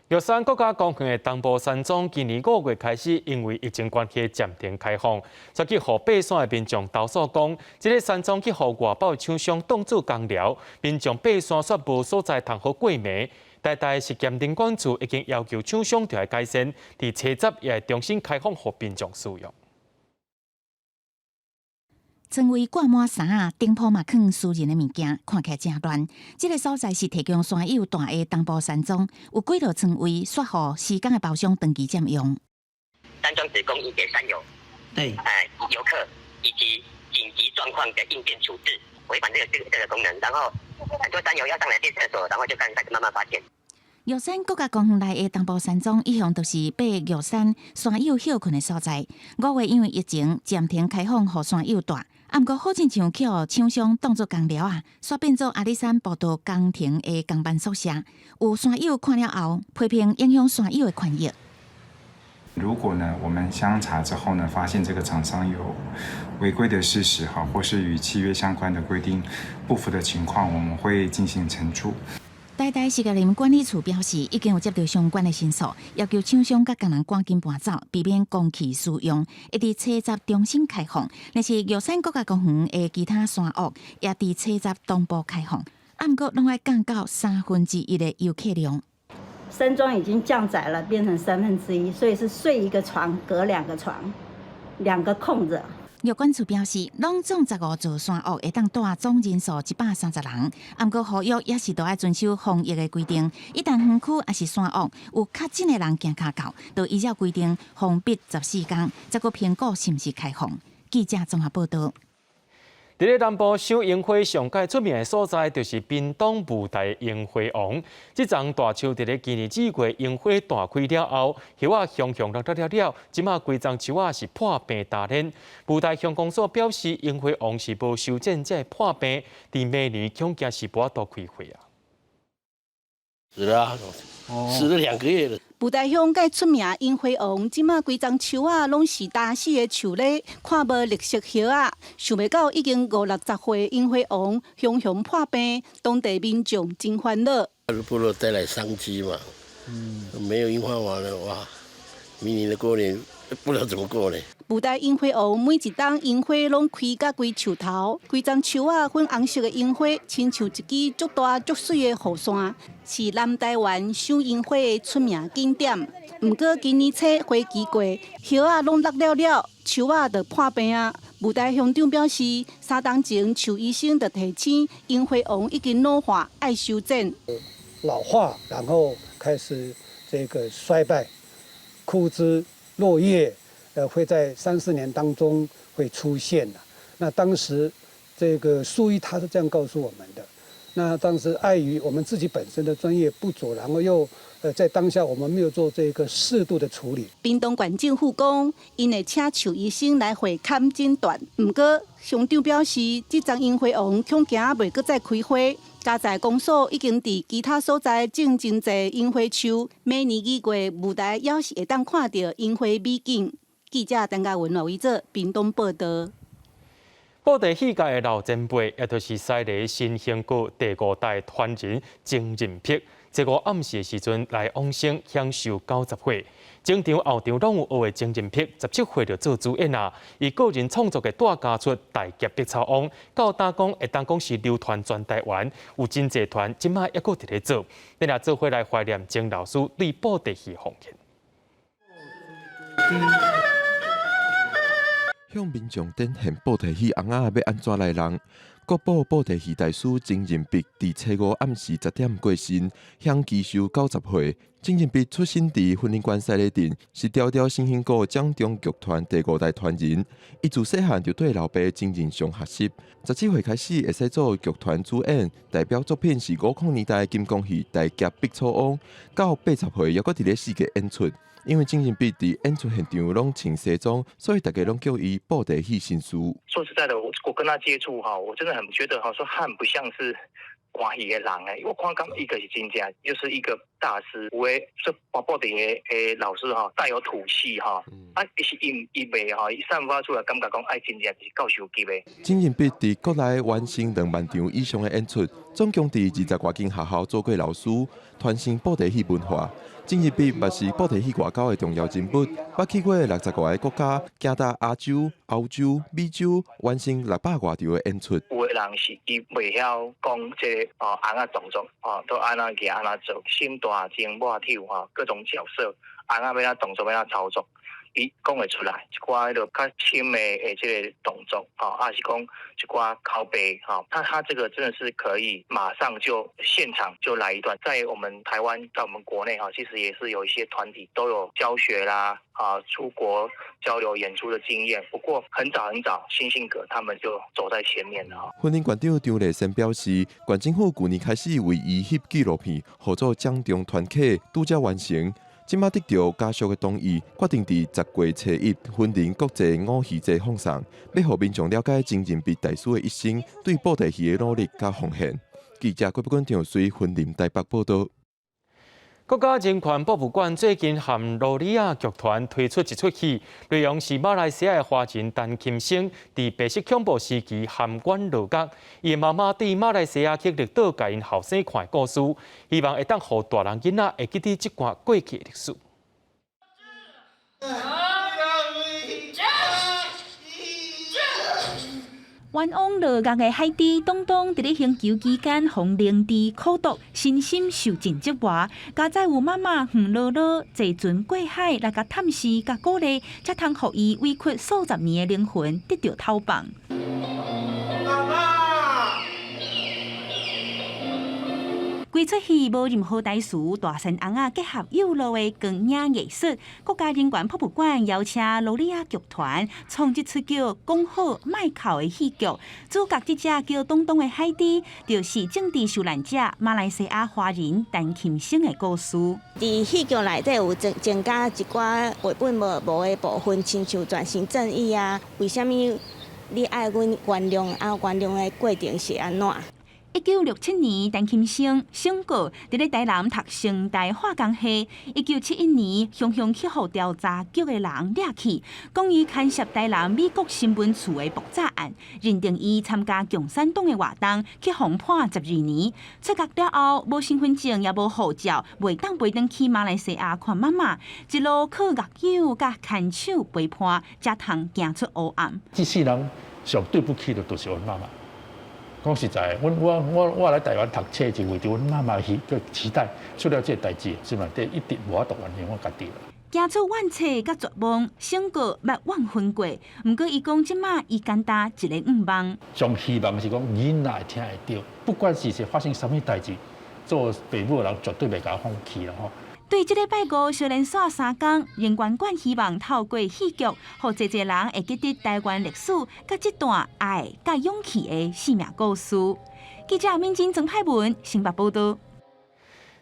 玉山國家公園的東部山莊，今年5月開始，因為疫情關係暫停開放。煞去予爬山的民眾投訴講，這个山莊去予外包廠商當做工寮，民眾爬山煞無所在通好過暝。台大食鹽林管處已經要求廠商著愛改善，佇初十也會重新開放予民眾使用。床位掛滿衫仔，頂鋪嘛囥私人的物件，看起來真亂。這个所在是提供山友蹛的東部山莊，有幾座床位，煞予私工的包廂長期佔用。山莊只供應給山友，對，遊客以及緊急狀況的應變處置，違反這個功能，然後很多山友要上來借廁所，然後就開始慢慢發現。玉山國家公園內的東部山莊一向都是爬玉山山友歇睏的所在。5月因為疫情暫停開放，予山友蹛。啊，毋過好親像去予廠商當做工寮啊，煞變做阿里山步道工程的工班宿舍。有山友看了後，批評影響山友的權益。如果呢，我們相查之後呢，發現這個廠商有違規的事實哈，或是與契約相關的規定不符的情況，我們會進行懲處。台大史家林管理處表示，已經有接到相關的申訴，要求廠商佮工人趕緊搬走，避免公器私用。會佇初十重新開放，若是玉山國家公園的其他山屋也佇初十同步開放。啊，毋過攏愛降到1/3的遊客量。山莊已經降載了，變成1/3，所以是睡一個床隔兩個床，兩個空著。玉管處表示，攏總15座山屋會當蹛總人數130人，啊，毋過呼籲也是都愛遵守防疫的規定。一旦園區抑是山屋有確診的人行跤到，就依照規定封閉14天，才閣評估是毋是開放。記者綜合報道。佇咧南部賞櫻花上蓋出名的所在，就是屏東霧台櫻花王。這叢大樹佇咧今年4月櫻花大開了後，葉仔雄雄落了了，這馬規叢樹仔是破病大連。霧台鄉公所表示，櫻花王是無修剪才會破病，佇明年恐驚是無法度開花啊。死了，死了2個月了。布袋鄉蓋出名櫻花王，這馬規叢樹仔攏是焦死的樹咧，看無綠色葉仔。想袂到已經五六十歲櫻花王，雄雄破病，當地民眾真煩惱。部落帶來商機嘛，沒有櫻花王了，哇！明年的過年不知道怎麼過呢。布袋櫻花王每一冬櫻花攏開甲規樹頭，規叢樹仔粉紅色的櫻花，親像一支足大足媠的雨傘，是南台灣賞櫻花的出名景點。毋過今年初花期過，葉仔攏落了了，樹仔就破病啊。布袋鄉長表示，3冬前樹醫生就提醒櫻花王已經老化，愛修剪。老化，然後開始這個衰敗、枯枝、落葉，會在三四年當中會出現。那當時這個獸醫他是這樣告訴我們的。那當時礙於我們自己本身的專業不足，然後又在當下我們沒有做這個適度的處理。屏東縣政府講，𪜶會請獸醫生來會勘診斷。毋過鄉長表示，這叢櫻花王恐驚袂閣再開花。嘉載公所已經佇其他所在種真濟櫻花樹，每年2月，布袋猶是會當看著櫻花美景。記者陳嘉文、羅維哲屏東報導。布袋戲界的老前輩，也就是西螺新興閣第五代傳人曾仁碧，這個暗時的時陣來往生，享壽90歲。前場後場攏有學的曾仁碧，17歲就做主演啊！伊個人創作的大家出《大俠百草王》，到今講會當講是流傳全台灣，有真濟團這馬猶閣佇咧做，咱也做伙來懷念曾老師對布袋戲奉獻。向民眾展現布袋戲尪仔欲按怎來弄？國寶布袋戲大師曾仁碧佇初五暗時10點過身，享耆壽90歲。曾仁碧出生佇雲林縣西螺鎮，是潮潮新興閣掌中劇團第五代傳人。伊自細漢就綴老爸曾仁祥學習，17歲開始會使做劇團主演，代表作品是50年代的金剛戲《大俠百草王》，到80歲猶閣佇咧四界演出。因為曾仁碧佇演出現場攏穿西裝，所以大家攏叫伊布袋戲神師。說實在的，我跟他接觸哈，我真的很覺得哈，說他很不像是歡喜的人欸。我看剛一個是真正，就是一個大師，有的說布袋的老師哈，帶有土氣哈，啊，伊是伊伊袂哈，伊散發出來感覺講愛真正是教授級的。曾仁碧佇國內完成2萬場以上的演出，總共佇20外間學校做過老師，傳承布袋戲文化。曾仁碧嘛是布袋戲外交的重要人物，捌去過60外个國家，行達亞洲、歐洲、美洲，完成600外場的演出。有的人是伊袂曉講這个哦，尪仔動作哦，都按怎行按怎做，心大精抹抽吼，各種角色，尪仔欲按怎動作欲按怎操作，伊講會出來。一寡彼个較深的這个動作，吼，抑是講一寡口白，吼，他這個真的是可以馬上就現場就來一段。在我們台灣，在我們國內，哈，其實也是有一些團體都有教學啦，啊，出國交流演出的經驗。不過很早很早，新興閣他們就走在前面了。雲林縣長張麗善表示，縣政府舊年開始為伊翕紀錄片，號做掌中團客拄才完成。這馬得著家屬的同意，決定佇10月初一，雲林國際偶戲節放送，欲予民眾了解曾仁碧大師的一生，對布袋戲的努力佮奉獻。記者郭碧君、張水雲林台北報導。國家人權博物館最近和羅里亞劇團推出一齣戲，內容是馬來西亞的華人陳琴生佇白色恐怖時期含冤落獄，伊媽媽對馬來西亞去綠島共𪜶後生看的故事，希望會當予大人囡仔會記得這段過去的歷史。冤枉落獄的海豬東東，佇咧刑求期間，予凌遲苦毒，身心受盡折磨。佳哉有媽媽黃羅羅坐船過海來共探視、共鼓勵，才通予伊委屈數十年的靈魂得著透放。規齣戲無任何台詞，大仙尪仔結合幼路的光影藝術。國家人權博物館邀請羅里亞劇團創這齣叫《講好莫哭》的戲劇，主角這隻叫東東的海豬，就是政治受難者馬來西亞華人陳琴生的故事。佇戲劇內底有增加一寡繪本無的部分，親像轉型正義啊，為啥物你愛阮原諒啊？原諒的過程是按怎？ 1967年，陳琴生省過佇咧台南讀成大化工系。1971年，雄雄去予調查局的人掠去，講伊牽涉台南美國新聞處的爆炸案，認定伊參加共產黨的活動，去予判12年。出獄了後，無身份證，也無護照，袂當飛轉去馬來西亞看媽媽，一路靠樂友佮牽手陪伴，才通行出黑暗。這世人上對不起的，就是阮媽媽。講實在，阮我我我來台灣讀冊是為著阮媽媽去個期待，出了這個代誌，心內底一直無法度原諒我家己。行出怨氣佮絕望，省過捌怨恨過。毋過伊講，這馬伊簡單一个願望。上希望是講囡仔會聽會著，不管是發生啥物代誌，做爸母的人絕對袂共放棄啦吼。對這禮拜五小連續3工，林權冠希望透過戲劇，予濟濟人會記得台灣歷史，佮這段愛佮勇氣的生命故事。記者敏珍、曾派文，新北報道。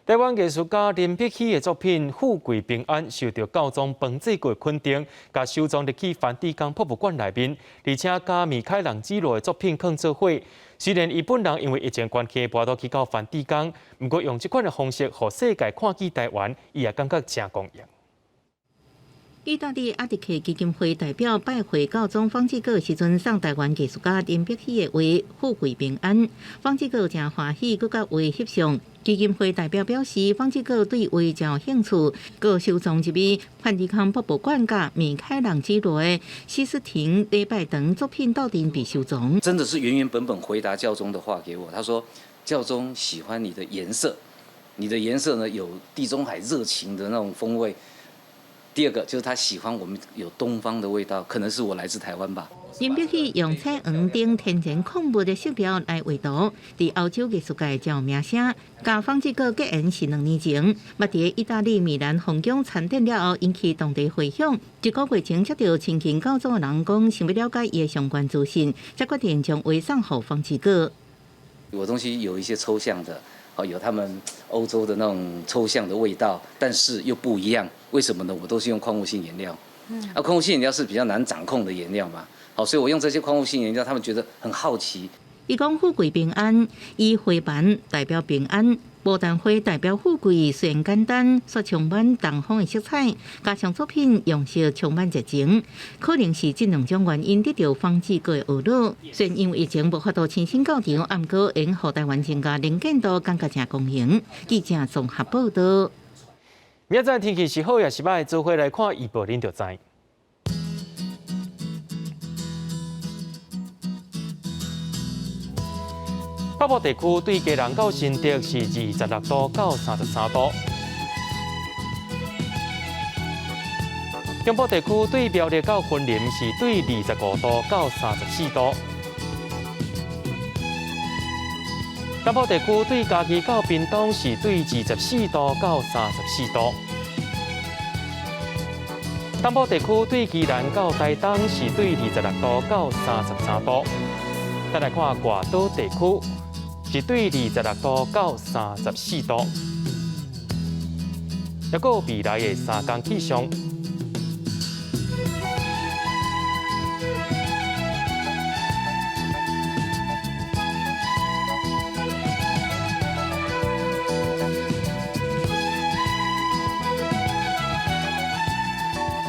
台灣藝術家林碧希的作品《富貴平安》受到教宗方濟各肯定，共收藏入去梵蒂岡博物館內面，而且佮米開朗基羅的作品囥做伙。雖然伊本人因為疫情關係無法度去到梵蒂岡，毋過用這款的方式，予世界看見台灣，伊也感覺誠光榮。意大利阿迪克基金會代表拜會教宗方濟各時陣，送台灣藝術家林碧希的畫《富貴平安》，方濟各誠歡喜，閣佮畫翕相。基金會代表表示，方濟各對畫誠有興趣，閣收藏入去梵蒂岡博物館佮米開朗基羅的《西斯廷禮拜堂》作品鬥陣被收藏。真的是原原本本回答教宗的話給我，他說教宗喜歡你的顏色，你的顏色呢有地中海熱情的那種風味。第二個就是他喜歡我們有東方的味道，可能是我來自台灣吧。林碧希用彩黃等天然礦物的色料來畫圖，佇歐洲藝術界誠有名聲。佮方濟各結緣是2年前，捌佇意大利米蘭皇宮參展了後，引起當地迴響。一個月前接到親近教宗的人講，想欲了解伊的相關資訊，才決定將畫送予方濟各。我東西有一些抽象的，哦，有他們歐洲的那種抽象的味道，但是又不一樣。為什麼呢？我都是用礦物性顏料，啊，礦物性顏料是比較難掌控的顏料嘛，好，所以我用這些礦物性顏料，他們覺得很好奇。伊講富貴平安，以花瓣代表平安，牡丹花代表富貴，雖然簡單，卻充滿東方的色彩，加上作品用色充滿熱情，可能是這兩種原因得到方濟各的學樂。雖然因為疫情無法度親身到場，毋過會予台灣增加能見度，感覺誠光榮。記者綜合報道。明仔載天氣是好抑是䆀，做伙來看預報，恁就知。北部地區對基隆到新竹是26度到33度，中部地區對苗栗到雲林是對25度到34度，南部地區對嘉義到屏東是對24度到34度，東部地區對宜蘭到台東是對26度到33度。再來看外島地區，是對26度到34度。抑閣有未來的3工氣象。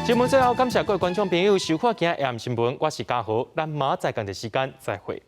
節目最後，感謝各位觀眾朋友收看今日 AM 新聞，我是嘉豪，咱明仔載仝一時間再會。